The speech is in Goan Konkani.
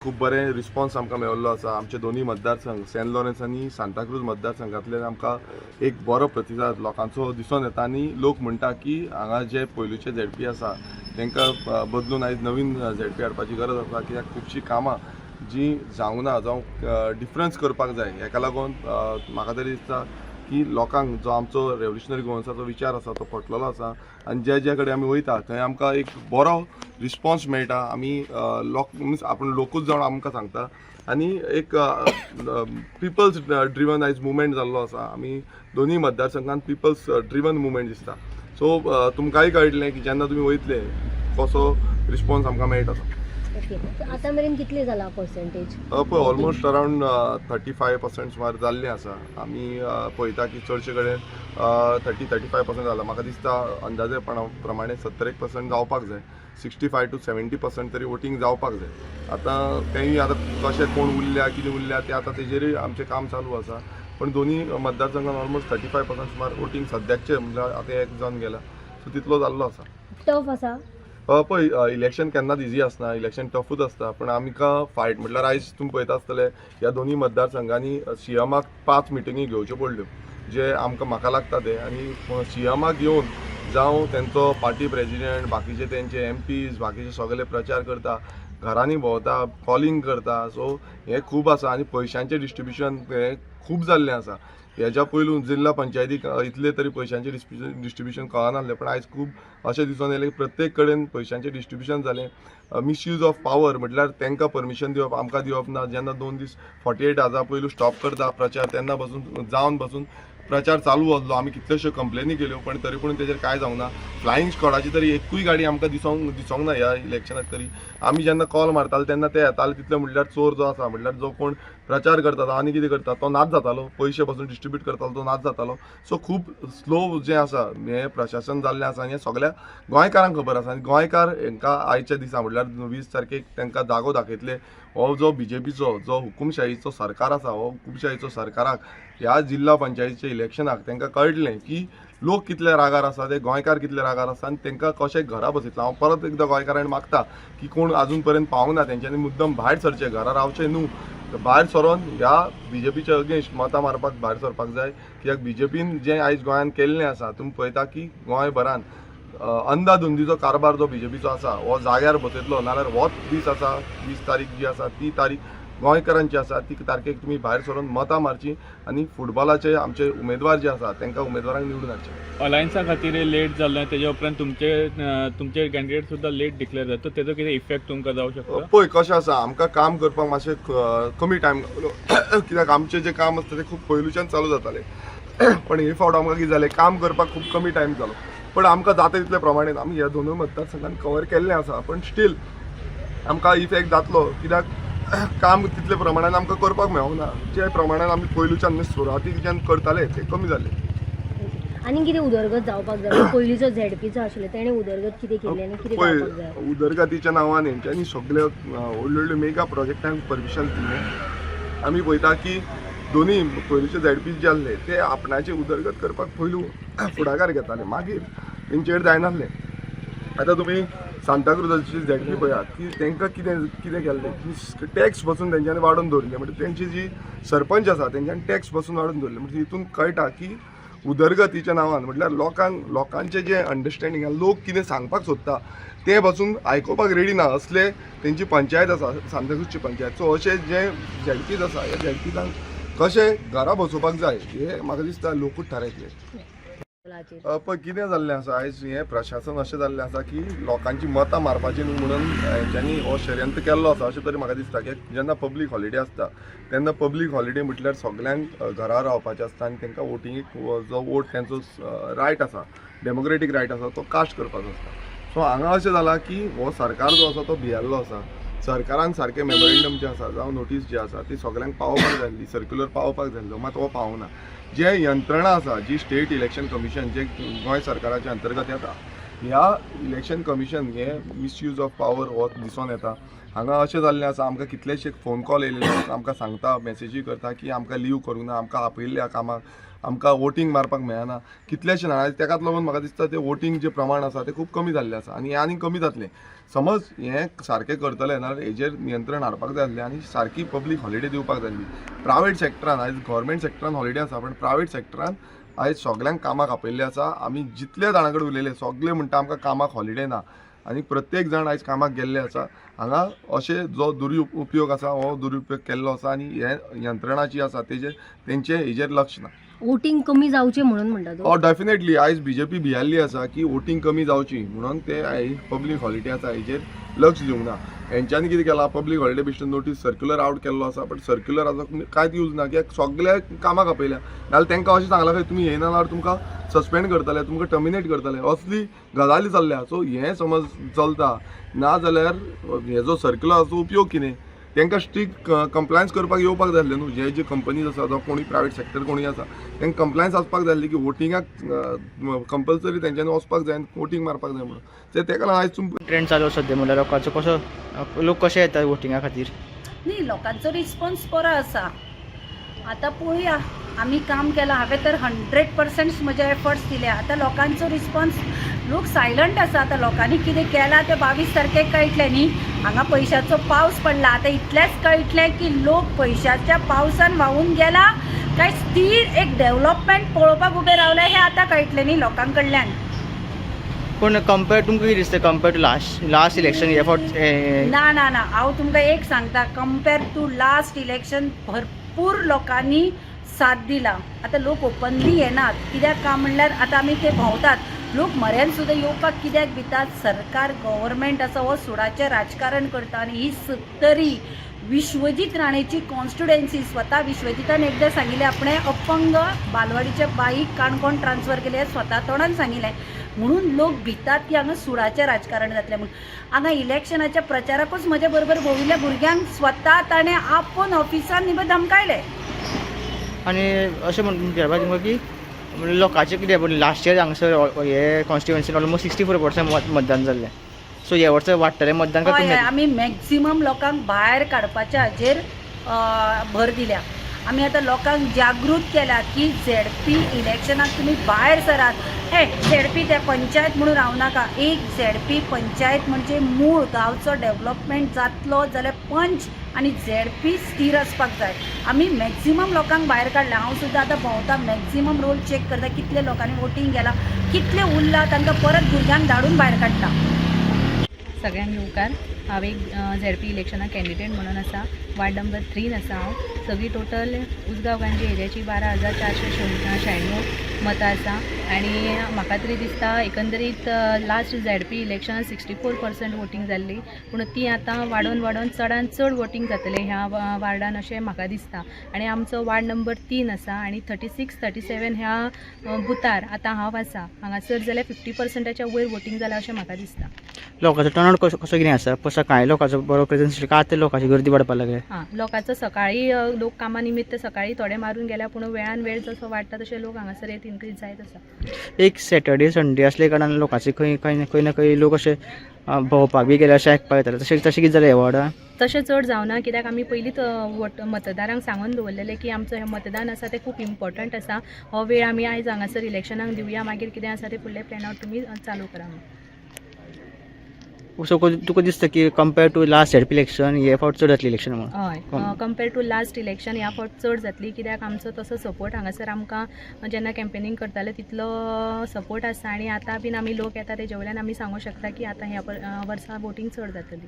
खूब बरें रिस्पॉन्स आमकां मेळिल्लो आसा. आमचे दोनूय मतदारसंघ सेंट लॉरेन्स आनी सांताक्रूज मतदारसंघांतल्यान आमकां एक बरो प्रतिसाद लोकांचो दिसून येता आनी लोक म्हणटा की हांगा जे पयलूचे झेडपी आसा तांकां बदलून आयज नवीन झेडपी हाडपाची गरज आसा, कित्याक खुबशीं कामां जीं जावंक ना जावं डिफरन्स करपाक जाय. हेका लागून म्हाका तरी दिसता की लोकांक जो आमचो रेवोल्युशनरी गोवन्साचो विचार आसा तो पटलेलो आसा आनी ज्या ज्या कडेन आमी वयता थंय आमकां एक बरो रिस्पॉन्स मेळटा. आमी लोक मिन्स आपूण लोकूच जावन आमकां सांगता आनी एक पिपल्स ड्रिवन आयज मुवमेंट जाल्लो आसा. आमी दोनूय मतदारसंघात पिपल्स ड्रिवन मुवमेंट दिसता. सो तुमकांय कळटलें की जेन्ना तुमी वयतले कसो रिस्पॉन्स आमकां मेळटा तो. ओके, आतां मेरेन कितले जाला पर्संटेज? पळय, ऑलमोस्ट अरावंड 35% सुमार जाल्लें आसा. आमी पळयता की चडशे कडेन 30-35% जाला. म्हाका दिसता अंदाजेपणा प्रमाणे 70 एक पर्संट जावपाक जाय, 65 टू 70% तरी वोटींग जावपाक जाय. आतां तेंय आतां कशें कोण उरल्या, कितें उरल्या तें आतां तेजेरूय आमचें काम चालू आसा. पण दोनूय मतदारसंघात ऑलमोस्ट 35% सुमार वोटींग सद्याकचें, म्हणल्यार आतां एक जावन गेला, सो तितलो जाल्लो आसा. टफ आसा? पळय, इलेक्शन केन्नाच इजी आसना, इलेक्शन टफूच आसता. पण आमकां फायट म्हटल्यार आयज तुमी पळयता आसतले ह्या दोनूय मतदारसंघांनी सीएमाक पांच मिटिंगी घेवच्यो पडल्यो, जे आमकां म्हाका लागता ते. आनी सीएमाक येवन जावं तेंचो पार्टी प्रेजिडेंट, बाकीचे तेंचे एमपीज, बाकीचे सगळे प्रचार करता, घरांनी भोंवता, कॉलिंग करता. सो हें खूब आसा आनी पयशांचें डिस्ट्रिब्युशन हें खूब जाल्लें आसा. हेज्या पयलू जिल्हा पंचायतीक इतले तरी पयशांचें डिस्ट्रिब्युशन कळनासलें, पण आयज खूब अशें दिसून येयलें की प्रत्येक कडेन पयशांचें डिस्ट्रिब्युशन जालें. मिसयूज ऑफ पावर म्हटल्यार तांकां परमिशन दिवप, आमकां दिवप ना. जेन्ना 2 दीस, 48 आवर्सां पयलू स्टॉप करता प्रचार, तेन्ना बसून जावन बसून प्रचार चालू आसलो. आमी कितल्योश्यो कंप्लेनी केल्यो, पण तरी पूण तेजेर कांय जावंक ना. फ्लायींग स्कॉडाची तरी एकूय गाडी आमकां दिसोंक दिसोंक ना ह्या इलेक्शनाक तरी. आमी जेन्ना कॉल मारताले तेन्ना ते येताले, तितले म्हणल्यार चोर जो आसा, म्हणल्यार जो कोण प्रचार करता तो आनी कितें करता तो नाच जातालो, पयशे पासून डिस्ट्रिब्यूट करतालो तो नाच जातालो. सो खूब स्लो जें आसा हें प्रशासन जाल्लें आसा आनी हें सगळ्या गोंयकारांक खबर आसा. आनी गोंयकार हेंकां आयच्या दिसा, म्हणल्यार 20 तारखेक तांकां जागो दाखयतले. हो जो बीजेपीचो जो हुकुमशाहीचो सरकार आसा, हो हुकुमशाहीचो सरकाराक ह्या जिल्हा पंचायतीच्या इलेक्शनाक तांकां कळटलें की लोक कितले रागार आसा, ते गोंयकार कितले रागार आसा आनी तांकां कशें घरा बसयतले. हांव परत एकदां गोंयकारांक मागता की कोण अजून पर्यंत पावूंक ना तेंच्यांनी मुद्दम भायर सरचें, घरा रावचें न्हू. भायर सरोन ह्या बीजेपीच्या अगेन्स्ट मतां मारपाक भायर सरपाक जाय, कित्याक बीजेपीन जें आयज गोंयांत केल्लें आसा, तुमी पळयता की गोंयभरान अंदाधुंदीचो कारभार जो बीजेपीचो आसा हो जाग्यार बसयतलो. नाल्यार होच दीस आसा, 20 तारीख जी आसा ती तारीख गोंयकारांची आसा. ती तारखेक तुमी भायर सरून मतां मारची आनी फुटबॉलाचे आमचे उमेदवार जे आसा तांकां उमेदवारांक निवडून हाडचे. अलायन्सा खातीर लेट जाल्लें, तेज्या उपरांत तुमचे कॅन्डिडेट सुद्दां लेट डिक्लेअर जाता, तेजो कितें इफेक्ट तुमकां जावं शकता? पळय, कशें आसा, आमकां काम करपाक मातशें कमी टायम गावलो, कित्याक आमचें जें काम आसता तें खूब पयलूच्यान चालू जातालें. पण हे फावट आमकां कितें जालें, काम करपाक खूब कमी टायम जालो. पण आमकां जाता तितले प्रमाणे आमी ह्या दोनूय मतदारसंघान कवर केल्लें आसा. पण स्टील आमकां इफेक्ट जातलो, कित्याक काम तितले प्रमाणान आमकां करपाक मेळोंक ना. जे प्रमाणान आमी पयलूच्यान, म्हणजे सुरवातीच्यान करताले ते कमी जाले. आनी कितें उदरगत जावपाक जाय? पयलींचो झेडपीचो आशिल्लो तेणें उदरगत कितें केली आनी कितें पळय, जावपाक जाय? उदरगतीच्या नांवान हेंच्यांनी सगळे व्हडले व्हडले मेगा प्रोजेक्टांक परमिशन दिल्लें. आमी पळयता की दोनूय पयलींचे झेडपी जे आसले ते आपणाची उदरगत करपाक पयलू फुडाकार घेताले, मागीर तेंचेर जायनासलें. आतां तुमी सांताक्रुजाची झेडपी पळयात की तांकां कितें कितें केल्लें की टॅक्स बसून तेंच्यांनी वाडोवन दवरिल्ले. म्हणजे तेंची जी सरपंच आसा तेंच्यांनी टॅक्स बसून वाडोवन दवरिल्ले. म्हणजे हितून कळटा की उदरगतीच्या नांवान, म्हटल्यार लोकांक लोकांचें जें अंडरस्टँडींग आहा, लोक कितें सांगपाक सोदता तें बसून आयकुपाक रेडी ना, असले तेंची पंचायत आसा, सांताक्रूजची पंचायत. सो अशें जे झेडपीज आसा, ह्या झेडपीजांक कशें घरा बसोवपाक जाय हें म्हाका दिसता लोकूच थारायतले. हाचेर पळय, कितें जाल्लें आसा, आयज हें प्रशासन अशें जाल्लें आसा की लोकांची मतां मारपाची न्हू म्हणून हेंच्यांनी हो षडयंत्र केल्लो आसा अशें तरी म्हाका दिसता. की जेन्ना पब्लीक हॉलिडे आसता तेन्ना, पब्लीक हॉलिडे म्हटल्यार सगल्यांक घरा रावपाचें आसता आनी तांकां वोटिंगेक जो वोट तेंचो रायट आसा, डेमोक्रेटीक रायट आसा, तो कास्ट करपाचो आसता. सो हांगा अशें जालां की हो सरकार जो आसा तो भियेल्लो आसा. सरकारान सारकें मेमोरेंडम जें आसा जावं नोटीस जी आसा ती सगल्यांक पावोवपाक जाय आसली, सर्क्युलर पावोवपाक जाय आसलो, मात हो पावना. जे यंत्रणा आसा, जी स्टेट इलेक्शन कमिशन जे गोंय सरकाराच्या अंतर्गत येता, ह्या इलेक्शन कमिशन हे मिसयूज ऑफ पावर हो दिसोन येता. हांगा अशें जाल्लें आसा, आमकां कितलेशे फोन कॉल येयलेले आसा, आमकां सांगता, मॅसेजी करता की आमकां लीव करूंक ना, आमकां आपयल्ल्या कामाक, आमकां वोटींग मारपाक मेळना. कितलेशे जाण आयज तेकाच लागून म्हाका दिसता ते वोटींग जें प्रमाण आसा तें खूब कमी जाल्लें आसा आनी हें आनी कमी जातलें. समज हें सारकें करतले नाल्यार हेजेर नियंत्रण हाडपाक जाय आसलें आनी सारकी पब्लीक हॉलिडे दिवपाक जाय आसली. प्रायवेट सेक्टरान आयज गव्हर्मेंट सेक्टरान हॉलिडे आसा, पण प्रायवेट सेक्टरान आयज सगल्यांक कामाक आपयल्लें आसा. आमी जितले जाणां कडेन उलयले सगळे म्हणटा आमकां कामाक हॉलिडे ना आनी प्रत्येक जाण आयज कामाक गेल्ले आसा. हांगा अशें जो दुरुपयोग आसा हो दुरुपयोग केल्लो आसा आनी हे यंत्रणा जी आसा तेजेर तेंचे हेजेर लक्ष ना. वोटींग कमी जावचें म्हणून म्हणटा तूं? हय, डेफिनेटली आयज बीजेपी भियाल्ली आसा की वोटींग कमी जावची म्हणून ते आयज पब्लीक हॉलिडे आसा हेजेर लक्ष दिवंक ना. हेंच्यांनी कितें केलां, पब्लीक हॉलिडे बेश्टे नोटीस सर्क्युलर आवट केल्लो आसा, बट सर्क्युलराचो कांयच यूज ना कित्याक सगळे कामाक आपयल्या. नाल्यार तांकां अशें सांगलां खंय तुमी येयना जाल्यार तुमकां सस्पेंड करतले, तुमकां टर्मिनेट करतले, असली गजाली चल्ल्या. सो हें समज चलता ना जाल्यार हेजो सर्क्युलराचो उपयोग कितें? तांकां स्ट्रिक्ट कंप्लायन्स करपाक येवपाक जाय आसलें न्हू. जे जे कंपनीज आसा जावं कोणूय प्रायवेट सेक्टर कोणूय आसा तांकां कंप्लायन्स आसपाक जाय आसली की वोटिंगाक कंपल्सरी तेंच्यांनी वचपाक जाय आनी वोटींग मारपाक जाय म्हणून. ते तेका लागून आयज तुमकां ट्रेंड चालू आसा सद्या, म्हणल्यार लोकांचो कसो, लोक कशे येतात वोटिंगा खातीर? न्ही, लोकांचो रिस्पॉन्स बरो आसा. आतां पळोवया, आमी काम केलां. हांवें तर 100% म्हजे एफर्ट्स दिले. आतां लोकांचो रिस्पॉन्स, लोक सायलंट आसा. आतां लोकांनी कितें केलां तें 22 तारखेक कळटलें न्ही. हांगा पयशाचो पावस पडला, आतां इतलेंच कळटलें की लोक पयशाच्या पावसान व्हांवून गेला काय स्थीर एक डेवलपमेंट पळोवपाक उबे रावले, हें आतां कळटलें न्ही लोकां कडल्यान. पूण कंपेर तुमकां कितें दिसता compare to last last election हे फावट ना ना ना, हांव तुमकां एक सांगता, कंपेर टू लास्ट इलेक्शन भरपूर लोकांनी साथ दिला. आतां लोक ओपनली येनात कित्याक काय म्हणल्यार आतां आमी ते भोंवतात, लोक म्हऱ्यान सुद्दां येवपाक कित्याक भितात? सरकार गव्हर्मेंट आसा हो सुडाचें राजकारण करता आनी ही सत्तरी विश्वजीत राणेची कॉन्स्टिट्युएन्सी, स्वता विश्वजितान एकदां सांगिल्लें आपणें अपंग बालवाडीच्या बाईक काणकोण ट्रान्सफर केलें, स्वता तोंडान सांगिल्लें. म्हणून लोक भितात की हांगा सुडाचें राजकारण जातलें म्हणून. हांगा इलेक्शनाच्या प्रचाराकूच म्हज्या बरोबर भोंविल्ल्या भुरग्यांक स्वता ताणें आपोवन ऑफिसान निबे धमकायले. आनी अशें म्हण विचारपाक तुमकां की लोकांचें कितें, पूण लास्ट इयर हांगसर हे कॉन्स्टिट्युएन्सीन ऑलमोस्ट 64% मतदान जाल्लें, सो हे वर्सा वाडटलें मतदान काय हय कमी हय जातलें? आमी मॅक्झिमम लोकांक भायर काडपाच्या हाजेर भर दिल्या. आमी आतां लोकांक जागृत केल्या की झेडपी इलेक्शनाक तुमी भायर सरात. हे झेडपी ते पंचायत म्हणून रावनाका. एक झेडपी पंचायत म्हणजे मूळ गांवचो डेवलपमेंट जातलो जाल्यार पंच आनी झेडपी स्थीर आसपाक जाय. आमी मॅक्झिमम लोकांक भायर काडल्या. हांव सुद्दां आतां भोंवता, मॅक्झिमम रोल चॅक करता कितले लोकांनी वोटींग केलां, कितले उरला, तांकां परत भुरग्यांक धाडून भायर काडटा. सगळ्यांक येवकार. हांव एक झेडपी इलेक्शना कॅन्डिडेट म्हणून आसा. वार्ड नंबर 3 आसा हांव. सगळी टोटल उसगांव गांजी एरियाची 12,496 मतां आसा आनी म्हाका तरी दिसता एकंदरीत लास्ट झेडपी इलेक्शनान 64% वोटींग जाल्ली, पूण ती आतां वाडोवन वाडोवन चडान चड वोटींग जातलें ह्या वार्डान अशें म्हाका दिसता. आनी आमचो वार्ड नंबर 3 आसा आनी 36 37 ह्या बुथार आतां हांव आसा. हांगासर जाल्यार 50%च्या वयर वोटींग जालां अशें म्हाका दिसता. लोकांचो टर्नआउट कसो कसो कितें आसा? सकाळी लोकांचो बरो प्रेजन्स आशिल्लो काय आतां लोकांची गर्दी वाडपाक लागल्या? हां, लोकांचो सकाळी लोक कामा निमित्त सकाळी थोडे मारून गेल्या, पूण वेळान वेळ जसो वाडटा तशें लोक हांगासर येत इन्क्रीज जायत आसा. एक सॅटर्डे संडे असल्या कारणान लोकांचे खंय खंय खंय ना खंय लोक अशे भोंवपाक बी गेले अशें आयकपाक येतालें, तशें तशें कितें जालें ह्या वॉर्डान? तशें चड जावना कित्याक आमी पयलींच वोट मतदारांक सांगून दवरलेलें की आमचो हें मतदान आसा तें खूब इम्पॉर्टंट आसा. हो वेळ आमी आयज हांगासर इलेक्शनाक दिवया, मागीर कितें आसा तें फुडलें प्लॅन आवट तुमी चालू करा म्हणून. सो तुका दिसता की compare to last ZP election हे फावट चड जातलें इलेक्शन म्हणून? हय, कंपेर टू लास्ट इलेक्शन ह्या फावट चड जातली कित्याक आमचो तसो सपोर्ट हांगासर आमकां जेन्ना कॅम्पेनींग करताले तितलो सपोर्ट आसा आनी आतां बीन आमी लोक येता तेजे वयल्यान आमी सांगूंक शकता की आतां ह्या वर्सा वोटींग चड जातली.